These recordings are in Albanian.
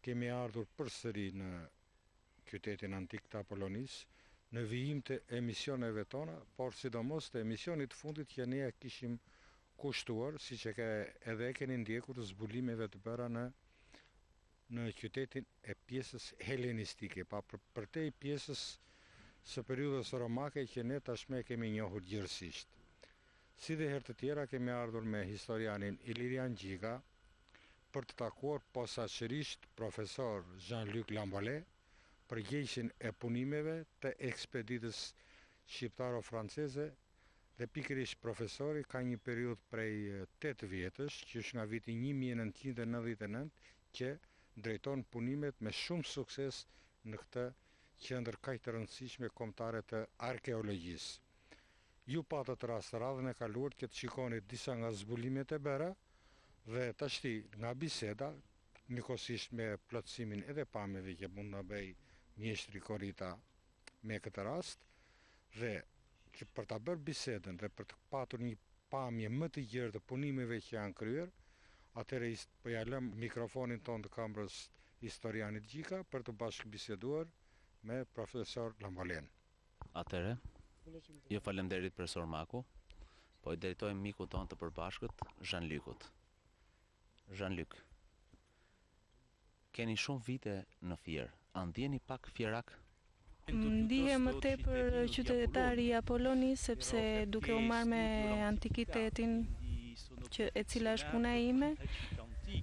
Kemi ardhur përsëri në qytetin antik të Apolonisë, në vijim të emisioneve tona, por sidomos të emisionit të fundit që ne ia kishim kushtuar, siç e ke edhe e keni ndjekur, zbulimeve të bëra në në qytetin e pjesës helenistike, pa përtej pjesës së periudhës romake që ne tashmë e kemi njohur gjerësisht. Si dhe herë të tjera kemi ardhur me historianin Ilirian Gjika për të takuar posaçërisht profesor Jean-Luc Lamboley, përgjegjësin e punimeve të ekspeditës shqiptaro-franceze dhe pikërisht profesori ka një periudhë prej tetë vjetësh, qysh nga viti 1999 që drejton punimet me shumë sukses në këtë qendër kaq të rëndësishme kombëtare të arkeologjisë. Ju patët rast radhën e kaluar që të shikoni disa nga zbulimet e bëra dhe tashti nga biseda, njëkohësisht me plotësimin edhe pamjeve që mund na bëjë mjeshtri Korita me këtë rast dhe që për ta bërë bisedën dhe për të patur një pamje më të gjerë të punimeve që janë kryer, atëherë po ja lëm mikrofonin tonë të kambrës historianit Gjika për të bashkëbiseduar me profesor Lambolen. Atëherë, ju falemnderit profesor Maku, po i drejtojmë mikut tonë të përbashkët, Jean-Luc-ut. Jean-Luc, keni shumë vite në Fier, a ndiheni pak fierak? Ndihem më tepër qytetar i Apolonisë sepse duke u marrë me antikitetin, që e cila është puna ime,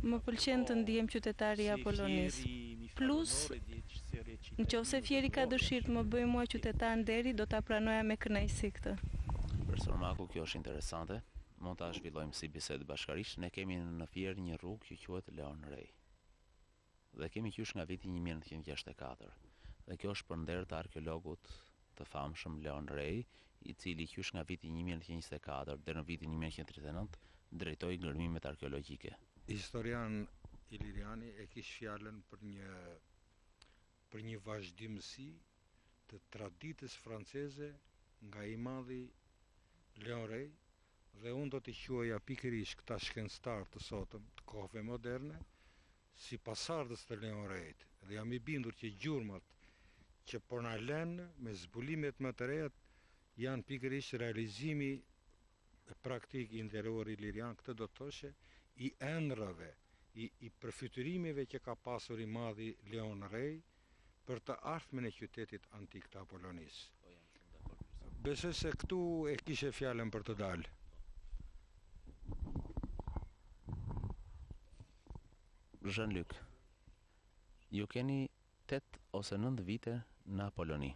më pëlqen të ndihem qytetar i Apolonisë. Plus, në qoftë se Fieri ka dëshirë të më bëjë mua qytetar nderi, do ta pranoja me kënaqësi këtë. Profesor Maku, kjo është interesante. Mund ta zhvillojmë si bisedë bashkarisht. Ne kemi në Fier një rrugë që quhet Leon Rey. Dhe kemi qysh nga viti 1964. Dhe kjo është për nder të arkeologut të famshëm Leon Rey, i cili qysh nga viti 1924 deri në vitin 1939 drejtoi gërmimet arkeologjike. Historian Iliriani e kish fjalën për një për një vazhdimësi të traditës franceze nga i madhi Leon Rey dhe unë do t'i quaja pikërisht këta shkencëtarë të sotëm, të kohëve moderne, si pasardhës të Leon Reyt dhe jam i bindur që gjurmët që po na lënë me zbulimet më të reja janë pikërisht realizimi praktik i nderuar Ilirian, këtë do të thoshe, i ëndrrave, i, i përfytyrimeve që ka pasur i madhi Leon Rey për të ardhmen e qytetit antik të Apolonisë. Besoj se këtu e kishe fjalën për të dalë. Jean-Luc, ju keni 8 ose 9 vite në Apoloni.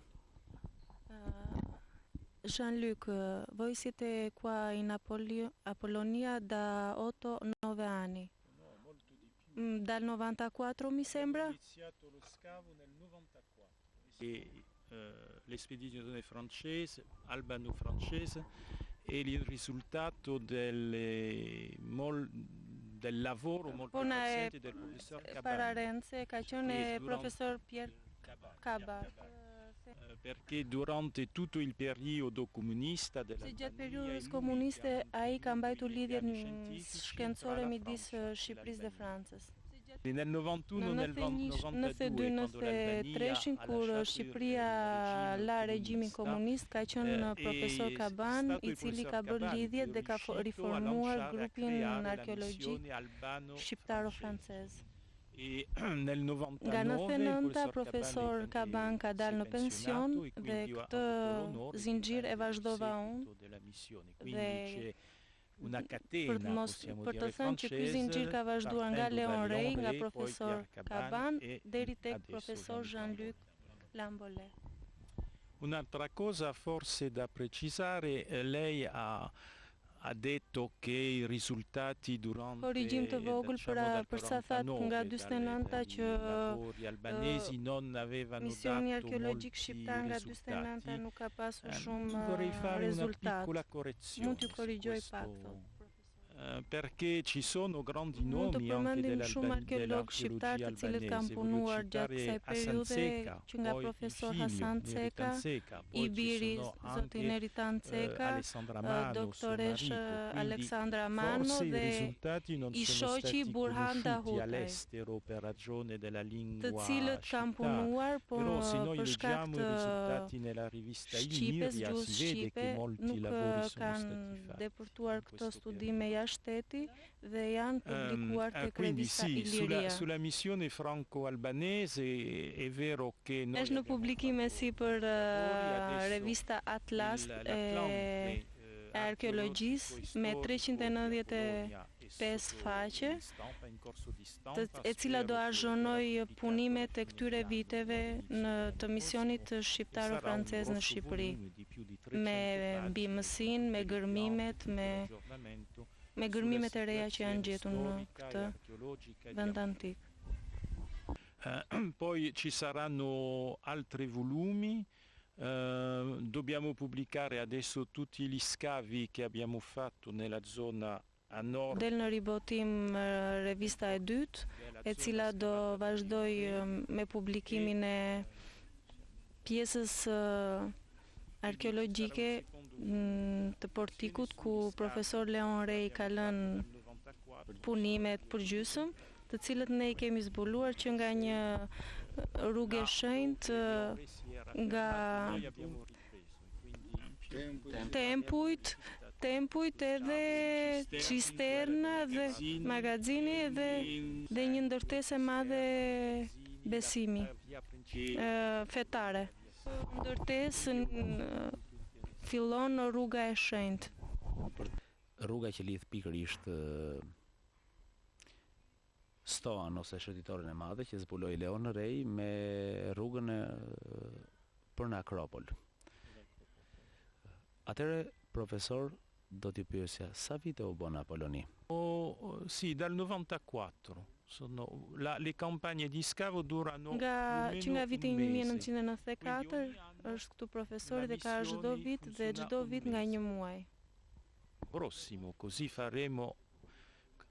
Jean-Luc, voi siete qua in Apolli- Apollonia da 8-9 anni. Mm, Dal 94 mi sembra? iniziato lo scavo nel 94 e eh, l'espedizione francese, albano-francese, è il risultato delle mol- del lavoro molto Puna e paziente del professor Caban. pararendëse ka qenë e Durante- profesor Pierre Caban. Caban. Eh, Perché durante tutto il periodo comunista Se gjatë dell'Albania periudhës è lui komuniste che ha ai ka mantenuto mbajtur i lidhjet legami mm, scientifici shkencore tra la midis Francia eh, e Shqipërisë dhe l'Albania. Francës. Nel Në 91 nel 91, 92, 92, quando l'Albania 93-shin ha kur lasciato il Shqipëria regime la regjimin comunista, komunist ka qenë eh, profesor è Kaban stato i il cili professor ka bërë Caban che lidhjet è dhe ka fo- riuscito a riformuar lanciare, a grupin creare la arkeologjik missione albano-francese. shqiptaro-francez. E nel Nga 99 il 99-a professor profesor Caban Kaban è- ka si dalë è në pension pensionato e dhe quindi ho këtë avuto l'onore di zinxhir e prendere il vazhdova unë seguito della missione. Quindi dhe c'è una për të catena, mos possiamo për të dire, thënë që ky zinxhir francese, ka vazhduar nga partendo da Leon Leon Rey, nga Rey, poi profesor Pierre Caban Kaban e deri tek adesso profesor Jean-Luc Jean-Luc Lamboley. Un'altra cosa forse da precisare, eh, lei ha, ha detto che i risultati durante, Korrigjim të vogël diciamo, për dal për sa thatë nga 49, dalle- 49-a dai që lavori albanesi non avevano misioni dato arkeologjik molti shqiptar nga 49-a risultati. nuk ka pasur Ehm, shumë vorrei eh, fare una rezultat. piccola Mund correzione t'ju su korrigjoj pak, questo thotë profesor. Perché ci sono grandi Mund të nomi anche përmendim shumë arkeologë shqiptarë dell'archeologia të cilët kanë albanese, voglio punuar gjatë citare kësaj Hasan periudhe, Ceka, që nga poi il profesor figlio Hasan Ceka, Neritan Ceka, i poi ci biri sono zoti anche Neritan Ceka, Alessandra Mano, suo doktoresh marito, quindi Aleksandra Mano forse i dhe risultati non i sono shoqi stati Burhan conosciuti Dahutaj, all'estero per ragione della të lingua cilët kanë shqiptare, punuar, po però se noi për shkak leggiamo i të risultati nella rivista shqipes, Illyria gjuhës si vede shqipe, che molti nuk lavori sono kanë stati fatti depërtuar in këto questo periodo. studime jashtë shteti dhe janë publikuar tek Quindi revista sì, sulla, Illyria. sulla missione franco-albanese è vero che noi Është në abbiamo publikim e fatto si për dei lavori, adesso revista Atlas il- e l'Atlante e archeologico arkeologjisë me storico di Apollonia è 395 sotto faqe, in stampa, in corso di të, stampa, e cila do spero che verrà azhornoj pubblicato alla punimet e fine këtyre dell'anno, viteve all'inizio në dell'anno të misionit prossimo, e sarà un shqiptaro-francez në grosso Shqipëri, volume di più di me 300 pagine con bimësin, tutte me le piante, gërmimet, tutto me l'aggiornamento me sulla gërmimet e reja që janë situazione gjetur në storica e këtë archeologica di vend Apollonia. antik. Poi ci saranno altri volumi, dobbiamo pubblicare adesso tutti gli scavi che abbiamo fatto nella zona a nord Del në ribotim revista e dytë, della e zona cila do scavata da vazhdoj Leon Rey me e publikimin e pjesës quindi ci sarà un arkeologjike secondo volume të di pubblicazioni portikut sugli ku scavi profesor Leon che Rey ka abbiamo fatto lënë dal 94 punimet al për gjysmë, të cilët ne i kemi zbuluar që nga një rrugë e là shenjtë dove Leon Rey si era nga fermato noi abbiamo ripreso e quindi Tempujt, tempujt, abbiamo visitato tempujt edhe le cisterna dhe magazzini magazini edhe dhe një ndërtesë e madhe magazzini, la besimi via principale fetare. Ndërtesë fillon në rruga e shenjtë. Rruga që lidh pikërisht Stoan ose shëtitoren e madhe që zbuloi Leon Rey me rrugën e, për në Akropol. Atëre, profesor, do t'ju pyesja, sa vite u bën Apoloni? Oh, sì, dal 94. Sono, la, le campagne di scavo durano Nga più o që nga meno viti un mese. 1994 Quindi ogni anno është këtu profesori la dhe ka çdo missione vit dhe funziona çdo un vit nga mese. një muaj. Prossimo, così faremo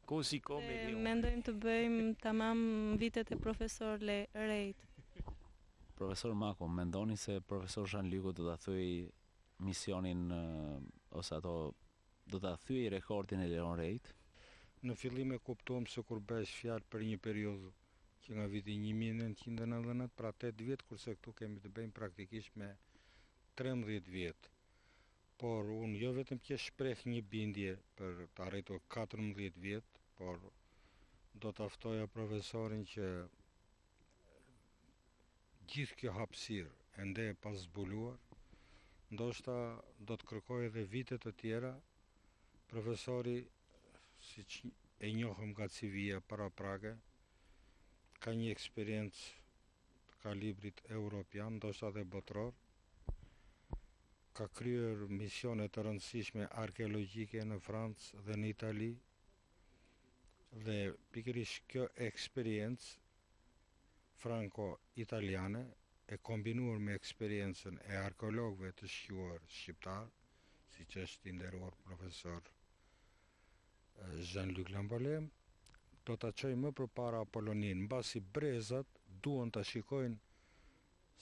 così come Dhe Leon. mendojmë të bëjmë tamam vitet e profesor Le Rejt. Profesor Mako, mendoni se profesor Jean-Luc do ta thyej misionin ose ato do ta thyej rekordin e Leon Rejt? Në fillim e kuptuam se kur bëhesh fjalë për një periudhë që nga viti 1999, pra 8 vjet, kurse këtu kemi të bëjmë praktikisht me 13 vjet. Por unë jo vetëm që shpreh një bindje për të arritur 14 vjet, por do ta ftoja profesorin që gjithë kjo hapësirë ende e pas zbuluar, ndoshta do të kërkojë edhe vite të tjera. Profesori, siç e njohëm nga CV-ja paraprake, ka një eksperiencë të kalibrit europian, ndoshta edhe botror, ka kryer misione të rëndësishme arkeologjike në Francë dhe në Itali, dhe pikërisht kjo eksperiencë franco-italiane e kombinuar me eksperiencën e arkeologëve të shquar shqiptar, siç është i nderuar profesor Jean-Luc Lamboley, do ta çojë më përpara Apoloninë, mbasi brezat duan ta shikojnë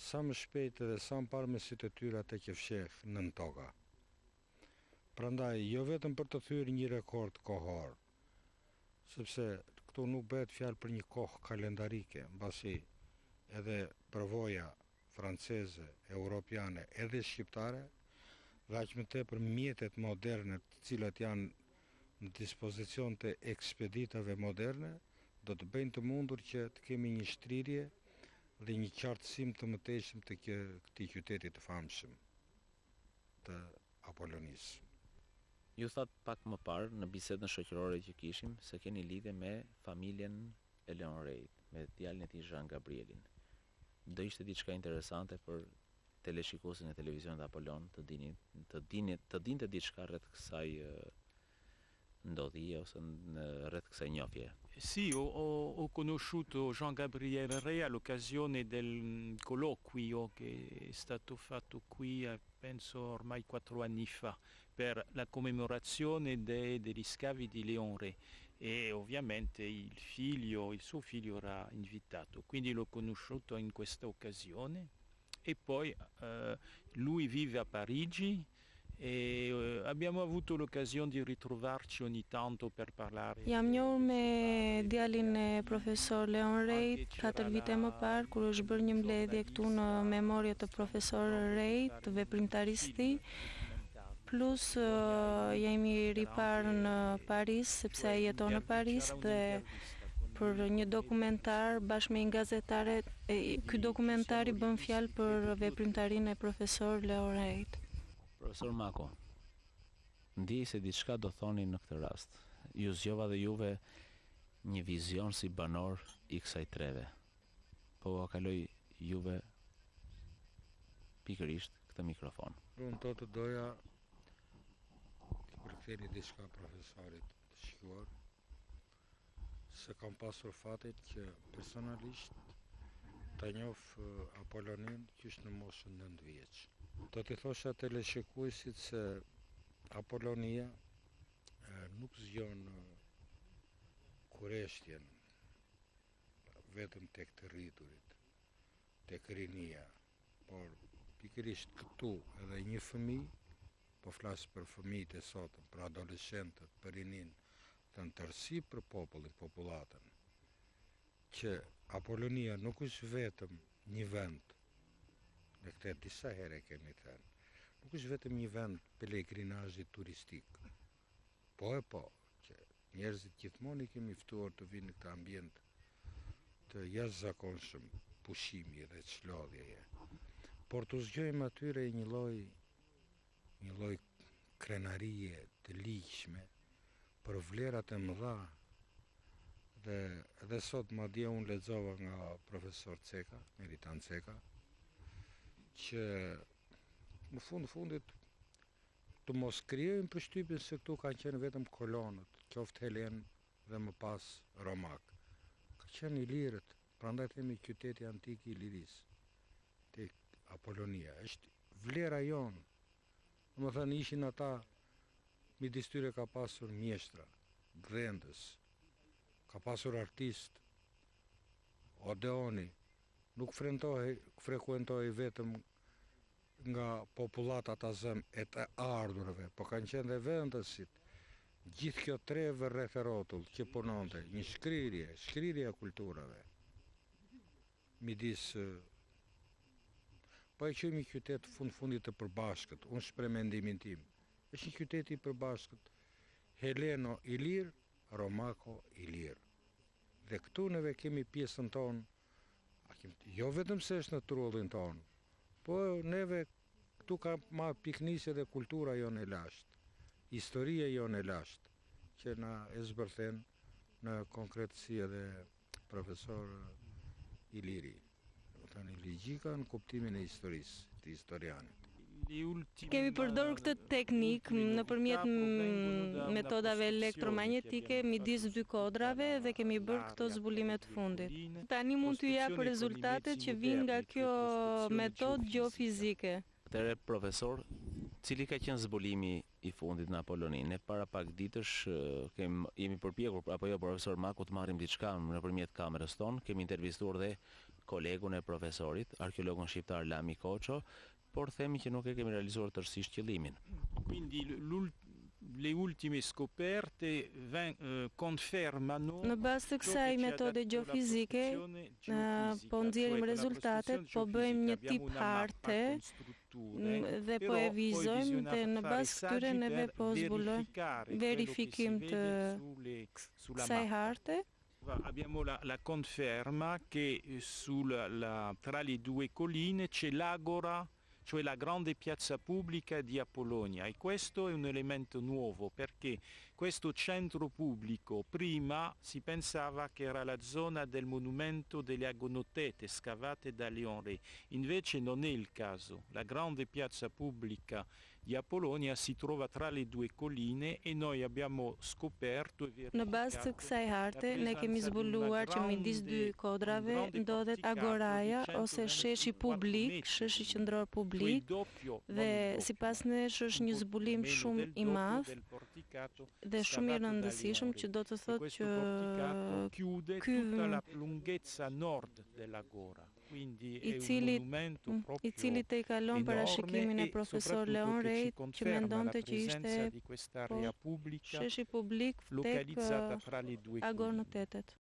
sa më shpejt edhe sa më parë me sytë e tyre atë që fsheh nën toka. Prandaj, jo vetëm për të thyer një rekord kohor, sepse këtu nuk bëhet fjalë për një kohë kalendarike, mbasi edhe përvoja franceze, europiane, edhe shqiptare, dhe aq më tepër mjetet moderne, të cilat janë në dispozicion të ekspeditave moderne, do të bëjnë të mundur që të kemi një shtrirje dhe një qartësim të mëtejshëm të këtij qyteti të famshëm të Apolonisë. Ju thatë pak më parë në bisedën shoqërore që kishim se keni lidhje me familjen e Leon Reyt, me djalin e tij Jean Gabrielin. Do ishte diçka interesante për teleshikuesin e televizionit Apollon të dinin, të dinin, të dinte diçka rreth kësaj ndodhie ose në rreth kësaj njohje. Sì, ho, ho, ho conosciuto Jean-Gabriel Rey all'occasione del colloquio che è stato fatto qui, penso. penso ormai quattro anni fa, per la commemorazione de, degli scavi di Leon Re e ovviamente il figlio, il suo figlio era invitato, quindi l'ho conosciuto in questa occasione e poi eh, lui vive a Parigi e eh, abbiamo avuto l'occasione di ritrovarci ogni tanto per parlare. Jam njohur me djalin e profesor Leon Reit 4 vite më parë kur është bërë një mbledhje këtu në memorie të profesor Reit, të veprimtarisë tij. Plus jemi riparë në Paris, sepse ai jeton në Paris dhe për një dokumentar bashkë me një gazetare, ky dokumentar i bën fjalë për veprimtarinë e profesor Leo Reit. Profesor Mako, ndjej se diçka do thoni në këtë rast. Ju zgjova dhe juve një vizion si banor i kësaj treve. Po ua kaloj juve pikërisht këtë mikrofon. Unë do të doja t'i përktheni diçka profesorit të shquar, se kam pasur fatin që personalisht ta njoh Apoloninë qysh në moshën 9 vjeç. Do t'i thosha teleshikuesit se Apolonia nuk zgjon kureshtjen vetëm tek të rriturit, tek rinia, por pikërisht këtu edhe një fëmijë, po flas për fëmijët e sotëm, për adoleshentët, për rininë, dhe në tërësi për popullin, popullatën, që Apolonia nuk është vetëm një vend, ne këtë disa herë e kemi thënë, nuk është vetëm një vend pelegrinazhi turistik, po e po, që njerëzit gjithmonë i kemi ftuar të vinë në këtë ambient të jashtëzakonshëm pushimi dhe çlodhjeje. Por t'u zgjojmë atyre një lloj një lloj krenarie të ligjshme për vlerat e mëdha dhe edhe sot madje unë lexova nga profesor Ceka, Meritan Ceka, që në fund fundit të mos krijojmë përshtypjen se këtu kanë qenë vetëm kolonët, qoftë helenë dhe më pas romakë. Ka qenë ilirët, prandaj themi qyteti antik i Ilirisë, tek Apolonia. Është vlera jonë. Domethënë ishin ata midis tyre ka pasur mjeshtra, gdhendës, ka pasur artistë, Odeoni nuk frentohej, frekuentohej vetëm nga popullata ta zëmë e të ardhurve, po kanë qenë dhe vendësit, gjithë kjo trevë rreth e rrotull që punonte, një shkrirje, shkrirje e kulturave, midis po e quajmë një qytet fund fundit të përbashkët, unë shpreh mendimin tim, është një qytet i përbashkët Heleno Ilir, Romako Ilir. Dhe këtu neve kemi pjesën tonë Jo vetëm se është në truallin tonë, po neve këtu ka marrë pikënisje dhe kultura jonë e lashtë, historia jonë e lashtë, që na e zbërthen në konkretësi edhe profesor Iliri. Domethënë Ligjika në kuptimin e historisë, të historianit. Kemi përdorur këtë teknikë nëpërmjet metodave elektromagnetike midis dy kodrave dhe kemi bërë këto zbulime të fundit. Tani mund t'ju jap rezultatet që vijnë nga kjo metodë gjeofizike. Atëherë profesor, cili ka qenë zbulimi i fundit në Apoloni? Ne para pak ditësh kem jemi përpjekur apo jo profesor Maku të marrim diçka nëpërmjet kamerës tonë, kemi intervistuar dhe kolegun e profesorit, arkeologun shqiptar Lami Koço, por themi që nuk e kemi realizuar tërësisht qëllimin. Quindi le ultime scoperte confermano Në bazë të kësaj metode gjeofizike, po nxjerrim rezultatet, po bëjmë një tip harte dhe po e vijëzojmë dhe në bazë këtyre neve po zbulojmë verifikim të kësaj harte. Abbiamo la, la conferma che sulla, la, tra le due colline c'è l'agora, cioè la grande piazza pubblica di Apollonia e questo è un elemento nuovo perché questo centro pubblico prima si pensava che era la zona del monumento delle agonotete scavate da Leon Re, invece non è il caso. La grande piazza pubblica di Apollonia si trova tra le due colline e noi abbiamo scoperto e Në bazë të verificato kësaj la harte, ne kemi presenza di una zbuluar që midis dy grande, un kodrave grande ndodhet porticato di agoraja ose sheshi 124 publik, metri sheshi di qendror lungo, cioè il publik doppio, non dhe il doppio, sipas ma nesh është un një po' zbulim meno shumë del i doppio madh del porticato dhe shumë i scavato da rëndësishëm Leon që Re. do të E thotë questo që porticato chiude ky tutta la lunghezza nord dell'agora, quindi i è un cili monumento i cili proprio tejkalon enorme parashikimin e e profesor soprattutto Leon che ci Reit që conferma la mendonte që ishte presenza di po quest'area pubblica sheshi publik tek localizzata tra le due agor në colline. tetet.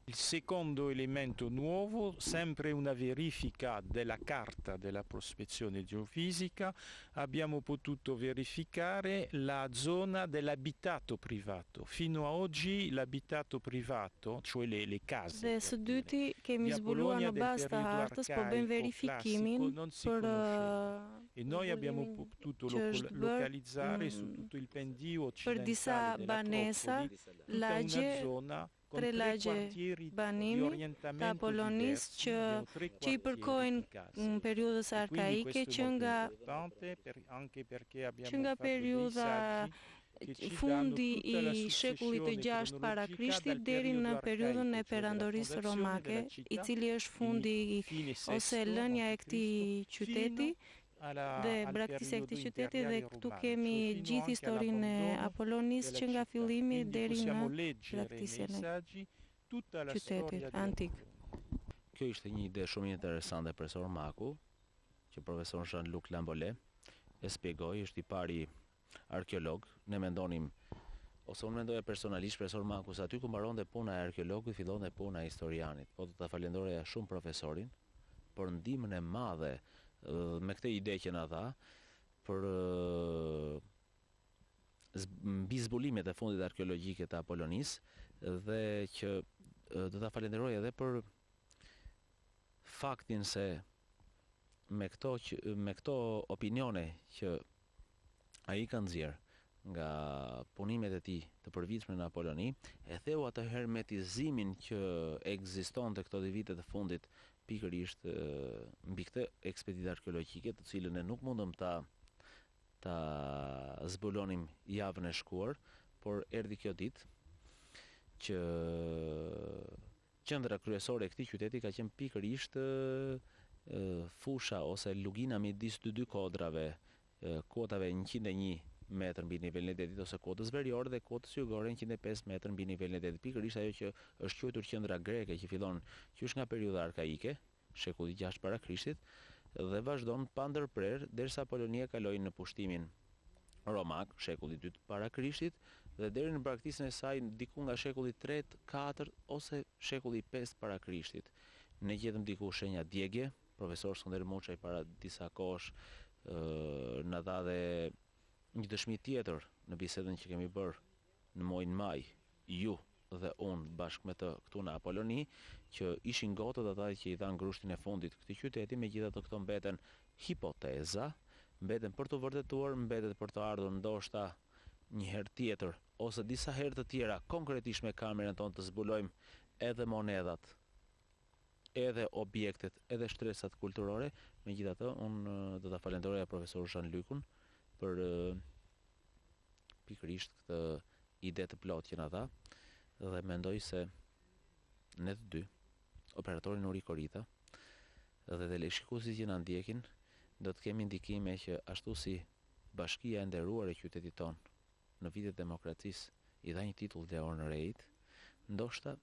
Il secondo elemento nuovo, sempre una verifica della carta della prospezione geofisica, abbiamo potuto verificare la zona dell'abitato privato. Fino a oggi l'abitato privato, cioè le, le case Dhe per së dire, dyti kemi di zbuluar Apollonia në del bazë të periodo hartës, po bëjmë arcaico classico verifikimin non si për conosceva. E noi abbiamo zbulimin potuto që është bërë localizzare su tutto il pendio për disa occidentale banesa, dell'Acropoli tutta una lagje, zona con tre tre lagje quartieri di banimi të orientamento Apollonisë diversi, që abbiamo tre që i quartieri di përkojnë case. në periudhës E quindi arkaike questo è që molto nga importante per- anche perché që abbiamo nga fatto dei periudha saggi che ci danno fundi tutta la i shekullit të successione gjashtë para cronologica Krishtit dal deri në periodo periudhën arcaico, e cioè della perandorisë fondazione della romake, i città, cili është quindi fundi fine ose sesto lënia e avanti këtij Cristo, qyteti fino alla, dhe al braktisja e periodo këtij qyteti dhe imperiale këtu romano, kemi cioè fino gjithë anche historinë e all'abbandono Apollonisë della që nga città. fillimi Quindi deri në possiamo leggere nei braktisjen e saggi tutta la qytetit storia di antik. Apollonia. Kjo ishte një ide shumë interesante profesor Maku, që profesor Jean-Luc Lamboley e shpjegoi, është i pari arkeolog. Ne mendonim ose unë mendoja personalisht profesor Maku se aty ku mbaronte puna e arkeologut fillonte puna e historianit. Po do ta falenderoja shumë profesorin për ndihmën e madhe me këtë ide që na dha për mbi zbulimet e fundit arkeologjike të Apollonisë dhe që do ta falenderoj edhe për faktin se me këto që, me këto opinione që ai ka nxjerr nga punimet e tij të përvitshme në Apoloni, e theu atë hermetizimin që ekzistonte këto dy vite të fundit pikërisht mbi këtë ekspeditë arkeologjike, të cilën ne nuk mundëm ta ta zbulonim javën e shkuar, por erdhi kjo ditë që qendra kryesore e këtij qyteti ka qenë pikërisht fusha ose lugina midis dy dy kodrave, kuotave 101 metër mbi nivelin e detit ose kuotës veriore dhe kuotës jugore 105 metër mbi nivelin e detit. Pikërisht ajo që është quajtur qendra greke që fillon qysh nga periudha arkaike, shekulli 6 para Krishtit, dhe vazhdon pa ndërprer derisa Apolonia kaloi në pushtimin romak, shekulli 2 para Krishtit, dhe deri në braktisjen e saj diku nga shekulli 3, 4 ose shekulli 5 para Krishtit. Ne gjetëm diku shenja djegje, profesor Skënder Muçaj para disa kohësh na dha dhe një dëshmi tjetër në bisedën që kemi bërë në muajin maj, ju dhe unë bashkë me të këtu në Apoloni, që ishin gotët ata që i dhanë grushtin e fundit këtij qyteti, megjithatë këto mbeten hipoteza, mbeten për të vërtetuar, mbetet për të ardhur ndoshta një herë tjetër ose disa herë të tjera konkretisht me kamerën tonë të zbulojmë edhe monedhat, edhe objektet, edhe shtresat kulturore. Megjithatë, unë do ta falenderoja profesor Jean-Lucun për pikërisht këtë ide të plotë që na dha dhe mendoj se ne të dy, operatori Nuri Korita dhe teleshikuesit që na ndjekin, do të kemi ndikime që ashtu si bashkia e nderuar e qytetit ton në vitet e demokracisë i dha një titull Leon Reit, ndoshta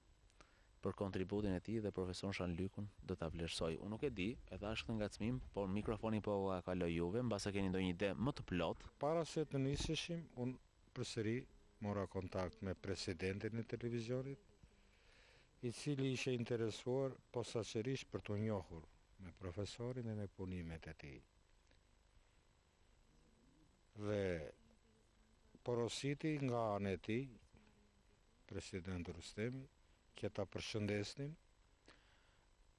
për kontributin e tij dhe profesor Jean-Lucun do ta vlerësoj. Unë nuk e di, e thash këtë ngacmim, por mikrofonin po ua kaloj juve, mbase keni ndonjë ide më të plotë. Para se të niseshim, unë përsëri mora kontakt me presidentin e televizionit, i cili ishte interesuar posaçërisht për t'u njohur me profesorin dhe me punimet e tij. Dhe porositi nga ana e tij, president Rustemi, që ta përshëndesnim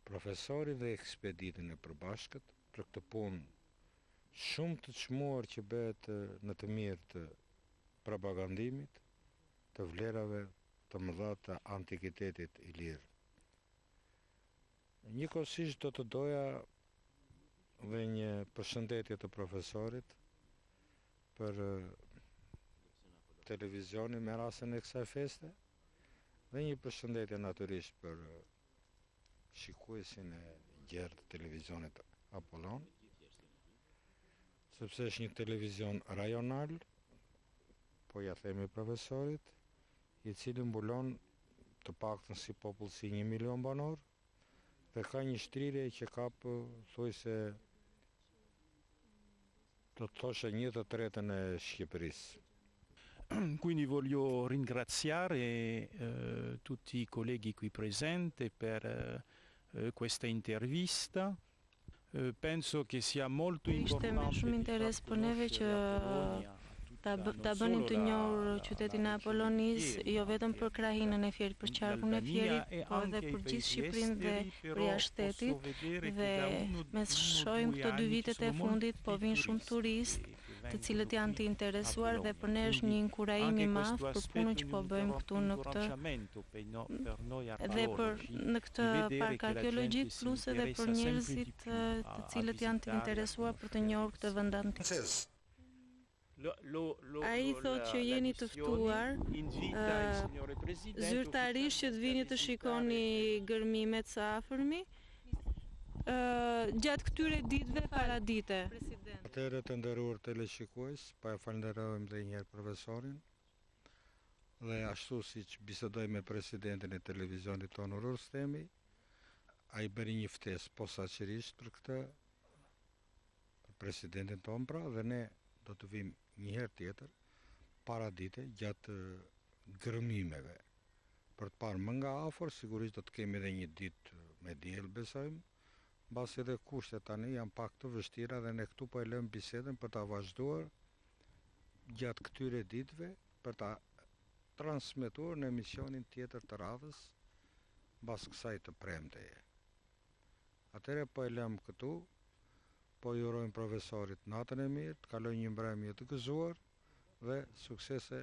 profesorin dhe ekspeditën e përbashkët për këtë punë shumë të çmuar që bëhet në të mirë të propagandimit të vlerave të mëdha të antikitetit ilir. Njëkohësisht do të doja dhe një përshëndetje të profesorit për televizionin me rastin e kësaj feste dhe një përshëndetje natyrisht për shikuesin e gjerë të televizionit Apollon, sepse është një televizion rajonal, po ia themi profesorit, i cili mbulon të paktën si popullsi 1 milion banorë dhe ka një shtrirje që kap thuajse do të thosha një të tretën e Shqipërisë. Quindi voglio ringraziare eh, tutti i colleghi qui presenti per eh, questa intervista. Eh, penso che sia molto Ishte me importante shumë di far interes për neve conoscere që Apollonia a ta tutta, bë, non ta bënim solo të la, njohur la, la qytetin e regione di Apollonisë, Fieri, jo ma vetëm anche për krahinën e Fierit, për qarkun e l'Albania Fierit, e po edhe anche i për gjithë paesi Shqipërinë dhe esteri, për però jashtë posso shtetit vedere che dhe da uno, me uno o shohim due këto dy anni ci vitet e sono fundit po molti vinë shumë turisti turistë che, che të vengono cilët janë të qui a interesuar dhe Bologna. për ne është një Quindi inkurajim i anche madh questo për punën aspetto që è po un bëjmë këtu në këtë incoraggiamento per, no, per noi dhe për archeologi në di këtë vedere park che la gente arkeologjik si plus edhe për interessa sempre di njerëzit più eh, a, të a cilët janë të visitare e a interesuar për të conoscere njohur il këtë sito. vend antik. Francez. Lo, lo, lo, Ai lo, thotë la, që la jeni të missione ftuar invita il eh, signore Presidente zyrtarisht që të ufficialmente a vini të visitare shikoni gërmimet së afërmi eh, gjatë këtyre ditëve paradite. Atëherë të nderuar teleshikues, po e falenderojmë edhe një herë profesorin dhe ashtu siç bisedoi me presidentin e televizionit tonë Rustemi, ai bëri një ftesë posaçërisht për këtë për presidentin tonë pra dhe ne do të vim një herë tjetër paradite gjatë gërmimeve për të parë më nga afër, sigurisht do të kemi edhe një ditë me diell besojmë, mbasi edhe kushtet tani janë pak të vështira dhe ne këtu po e lëmë bisedën për ta vazhduar gjatë këtyre ditëve për ta transmetuar në emisionin tjetër të radhës mbas kësaj të premteje. Atëherë po e lëmë këtu, po i urojmë profesorit natën e mirë, të kalojë një mbrëmje të gëzuar dhe suksese.